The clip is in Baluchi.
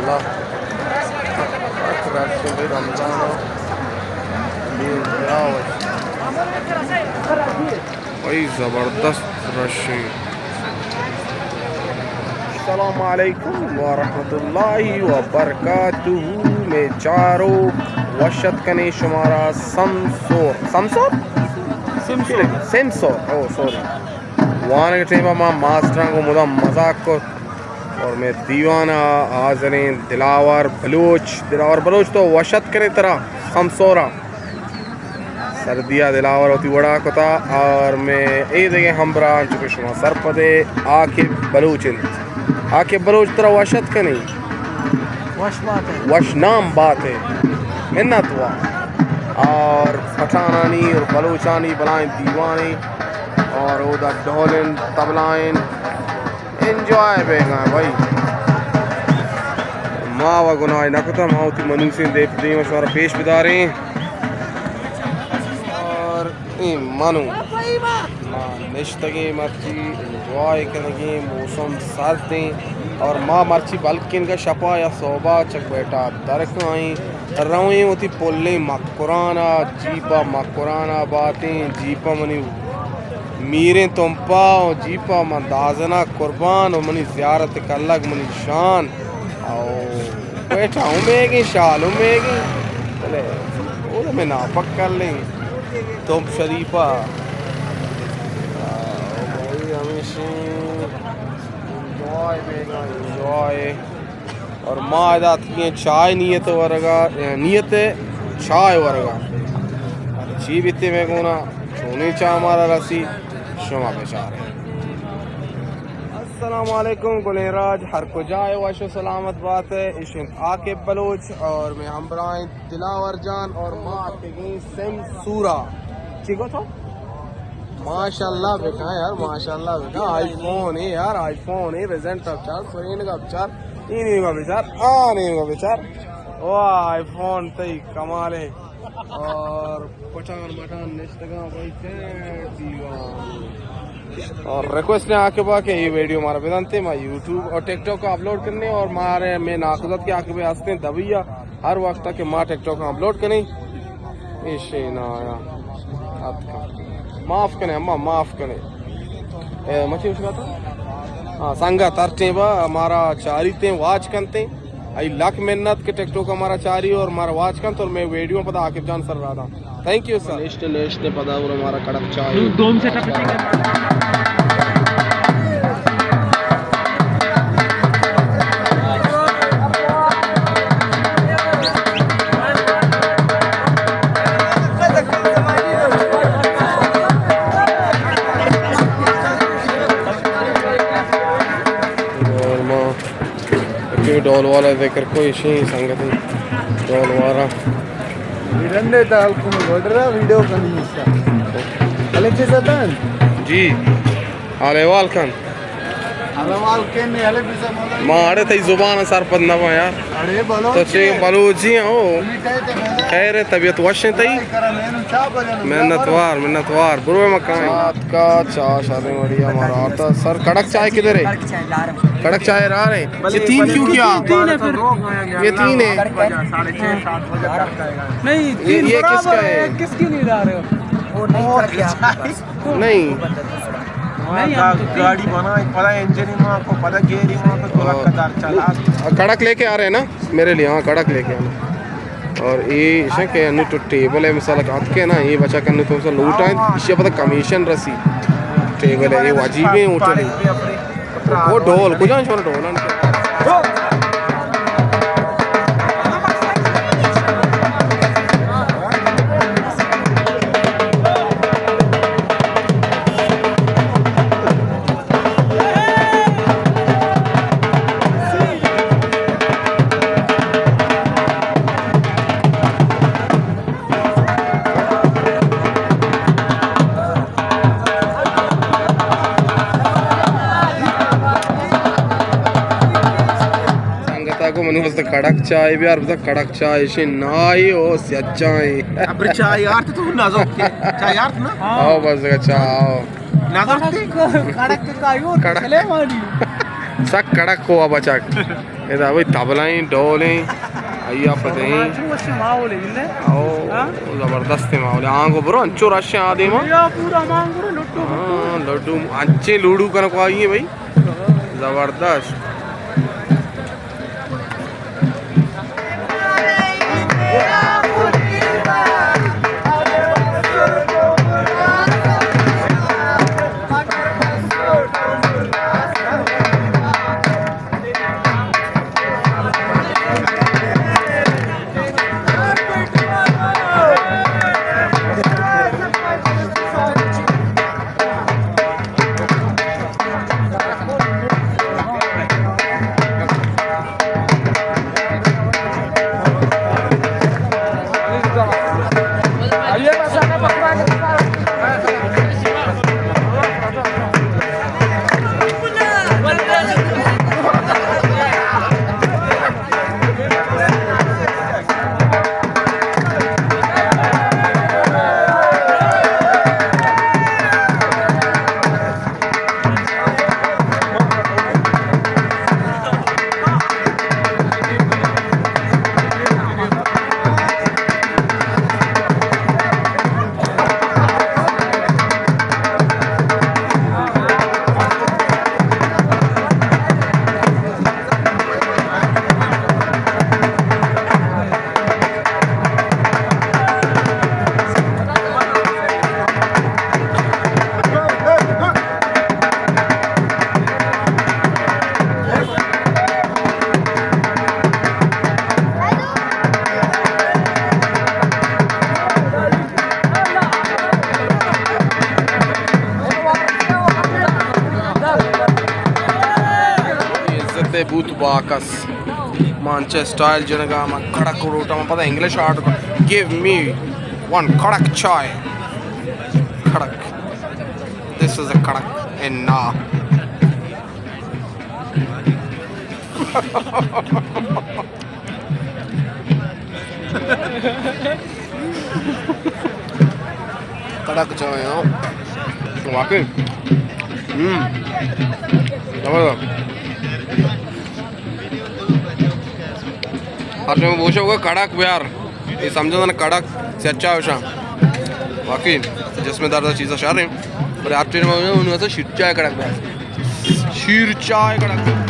اللہ۔ سک رش اِنت بھئی، رمضان ءَ۔ بھئی زبردست رش اِنت۔ السلام علیکم ورحمۃ اللہ وبرکاتہ۔ مئے چاروک، وش اتک کنیں شمارا سمسور۔ سمسور؟ سمسور۔ سمسور۔ او سوری۔ وانگ ٹیم ءَ ما ماسٹراں گوں مدام مزاک کت۔ اور مئے دیوان ءَ حاضریں دلاور بلوچ، دلاور بلوچ تو وش اتک کنیں ترا سمسور ءَ۔ سردی ءَ دلاور وتی وڑا کتا اور مئے اے دگہ ہمبراہ انچو کہ شما سرپد ئے عاقب بلوچ اِنت۔ عاقب بلوچ ترا وش اتک کنیں۔ وش بات ئے۔ وش نام بات ئے۔ منت وار۔ اور پٹھانانی اور بلوچانی بلائیں دیوانے اور اودا ڈھولیں، طبلائیں۔ انجوائے بیگاں بھائی۔ ما و گناہ نہ کتا، ما وتی منوسیں دے پہ دیم شمارا پیش بداریں۔ اور اے منو ما نشتگیں مرچی انجوائے کنگیں، موسم سردیں اور ما مرچی بلکن کا شپا یا صوبا چک بیٹا درکائیں، رویں وتی پلیں مکرانا، جیپا مکرانا باتیں، جیپا منی میریں تمپا و جیپا من دازنا قربان و منی زیارت کلگ منی شان۔ او بیٹا ہوں میگیں، شال ہوں میگیں، بلے او تو میں ناپک کر لیں تمپ شریفا۔ آ، بھائی ہمیشیں انجوائے بیگا، انجوائے۔ اور ما ادا اتکیں چائے نیت ورگا، نیت چائے ورگا۔ چی بیتے میں گونا، چونی چاہ مارا رسی، شما بچارے۔ السلام علیکم گلیں راج، ہر کجا ئے وش و سلامت بات ئے۔ ایش اِنت عاقب بلوچ اور میں ہمبراہ اِنت دلاور جان اور ما اتکگیں سمسورا۔ چی گو تو؟ ماشاءاللہ بکا یار، ماشاءاللہ بکا۔ آئی فون ہے یار، آئی فون ہے، ریزنٹ اب چار، سرین کا اب چار، این کا بچار، آنے کا بچار۔ واہ، آئی فون تئی کمال ہے۔ اور پٹھان مٹھان نشتگاں بھائی، ٹینٹ دیوان۔ اور ریکویسٹ نے عاقبہ کہ یہ ویڈیو ہمارا بدنتے، ما یوٹیوب اور ٹک ٹاک اپلوڈ کرنے اور مارے میں ناخذت کے عاقبے ہستے دبیا۔ ہر وقت کہ ما ٹک ٹاک اپلوڈ کنیں، ایشی نا آیا۔ اتکا۔ معاف کنے اما، معاف کنے۔ اے، مچی اس کا تو؟ ہاں، سنگت ہر ٹیم ہمارا چاری تے، واچ کنتے۔ ای لک منت کہ ٹک ٹاک ہمارا چاری اور ہمارا واچ کنت اور میں ویڈیو پتا عاقب جان سر رہا تھا۔ Thank you sir. نیشتے، نیشتے پدا اور ہمارا کڑک چائے۔ دوم سے ٹپ۔ اور ما کہ ڈول والا ذکر کوئی شی سنگتی ڈول والا۔ رنڈے تا حکم گوڈرا ویڈیو کنی مسا۔ الف زدان۔ جی۔ حال احوال کن۔ حال احوال کن، الف زدان۔ ما اڑے تئی زبان سرپد نہ با یار۔ اڑے بلوچ تو چے ہے۔ بلوچی ہیں او۔ خیر ہے، طبیعت وش ہے تئی؟ منت وار، منت وار۔ برو مکان۔ کا چا شریں وڑی ہمارا آتا۔ سر، کڑک چائے کدھر ہے؟ کڑک چائے را رہے۔ یہ تین کیوں کیا؟ یہ تین ہے۔ نہیں، یہ، تین یہ کس برابر کا ہے؟ ہے، کس کی نہیں لا رہے ہو؟ نہیں۔ نہیں، ہم تو تین گاڑی بنا، پتا انجن ہی ماں کو، پتا گیئر ہی ماں کو، تو لگ کا دار چلا۔ کڑک لے کے آ رہے ہیں نا؟ میرے لیے، ہاں، کڑک لے کے آنا۔ اور یہ ایسا کہ انو تو ٹیبل ہے، مثال اتکے نا، یہ بچا کنو تو مثال لوٹا ہے، اس پتہ کمیشن رسی۔ ٹیبل ہے، یہ عجیب ہے ہوٹل ہے۔ وہ ڈھول، کجا چھوڑا ڈھول آن کے؟ سنگتا کو منی واسطہ کڑک چائے بیار، بتا کڑک چائے شے نائی او سچائیں۔ ابر چائے یار تو نازو کے۔ چائے یار نا؟ آؤ بس کا چا آؤ۔ نظر تے؟ کڑک کا یو کڑک۔ سلیمانی۔ سک کڑک کو بچک۔ ادا بھئی طبلہ ایں، ڈول ایں، آئی ءَ پہ دئیں۔ او، زبردست ماحول ایں۔ آنگو برو، انچو رش ایں آ دیما۔ ہاں، لڈو، انچیں لڈو کنگ ءَ آئی ایں بھئی۔ زبردست۔ عزت بوت باکس۔ من چہ اسٹائل جنگا، من کڑک روٹا، من پتہ انگلش آرڈر کن۔ Give me one کڑک چائے۔ کڑک۔ This is a کڑک۔ اے نا۔ کڑک چائے، ہاں۔ واقعی۔ ہم۔ زبردست۔ ہر ٹائم بوشا ہوگا کڑک بیار۔ اے سمجھا تھا نا کڑک، سچا ہوشا۔ واقعی جسم درد چیزا شر ایں۔ بلے ہر ٹائم انہوں نے شیر چائے کڑک بیار۔ شیر چائے کڑک۔